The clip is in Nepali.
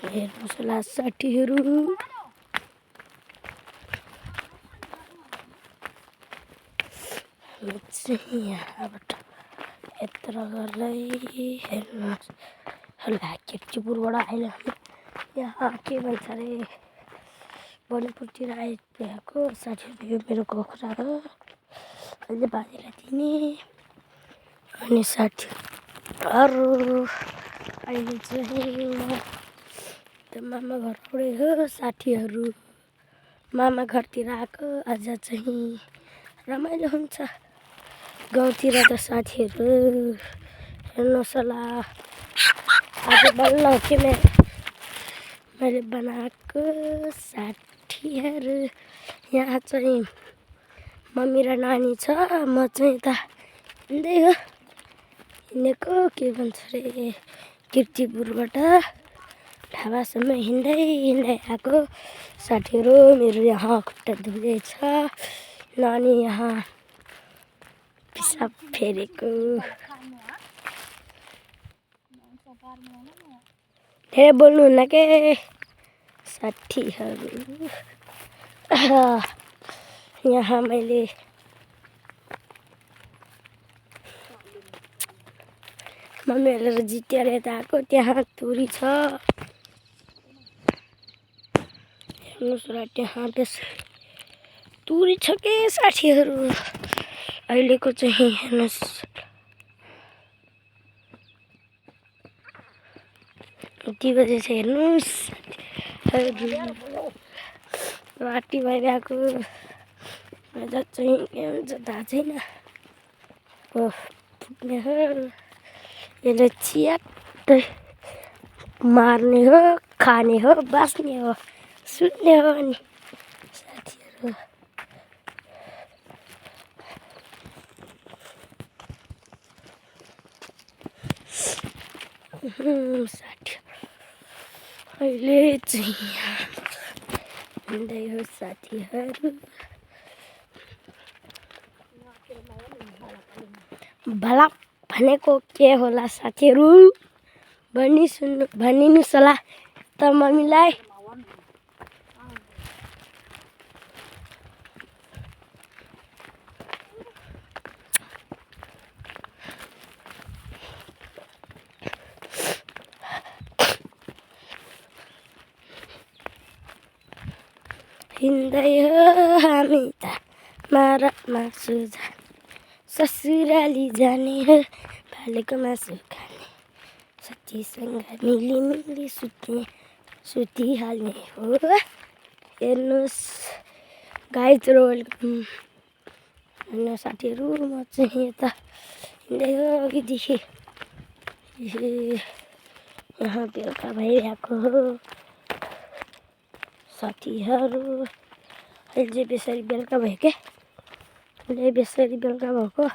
हेर्नुहोस् होला साथीहरू, हामी चाहिँ यहाँबाट यत्र गर्दै हेर्नुहोस् होला किर्तिपुरबाट अहिले हामी यहाँ के भन्छ अरे बनपुरतिर आइपुगेको साथीहरू। यो मेरो कुखुरा हो, अहिले बाजेलाई दिने। अनि साथीहरू अहिले चाहिँ म मामा घर हो साथीहरू, मामा घरतिर आएको। आज चाहिँ रमाइलो हुन्छ गाउँतिर त साथीहरू। हेर्नुहोस् होला आज बल्ल हो कि मैले बनाएको साथीहरू। यहाँ चाहिँ मम्मी र नानी छ, म चाहिँ यता हिँडेको के भन्छ अरे किर्तिपुरबाट ढाबासम्म हिँड्दै आएको साथीहरू। मेरो यहाँ खुट्टा दुख्दैछ, नानी यहाँ पिसाब फेरेको। धेरै बोल्नुहुन्न के साथीहरू। यहाँ मैले मम्मीहरूले जितेर यता आएको, त्यहाँ तुरी छ हेर्नुहोस् र, त्यहाँ तुरी छ के साथीहरू। अहिलेको चाहिँ हेर्नुहोस् कति बजे छ हेर्नुहोस्, राति भइरहेको। आज चाहिँ के हुन्छ थाहा छैन, फुट्ने हो यसले, चियाट्टै मार्ने हो, खाने हो, बाँच्ने हो, सुत्ने हो। अनि साथीहरू अहिले चाहिँ हिँड्दै हो साथीहरू। भला भनेको के होला साथीहरू, भनिदिनुहोस् होला त मम्मीलाई। हिँड्दै हो हामी त मारमा सुझा, ससुराली जाने हो भालेको मासु खाने, साथीसँग मिली सुतिहाल्ने हो। हेर्नुहोस् गाइज वेलकम। होइन साथीहरू, म चाहिँ यता हिँड्दै हो अघिदेखि। यहाँ बेलुका भइरहेको हो साथीहरू। अहिले बेसरी बेलुका भयो क्या, अहिले बेसरी बेलुका भएको।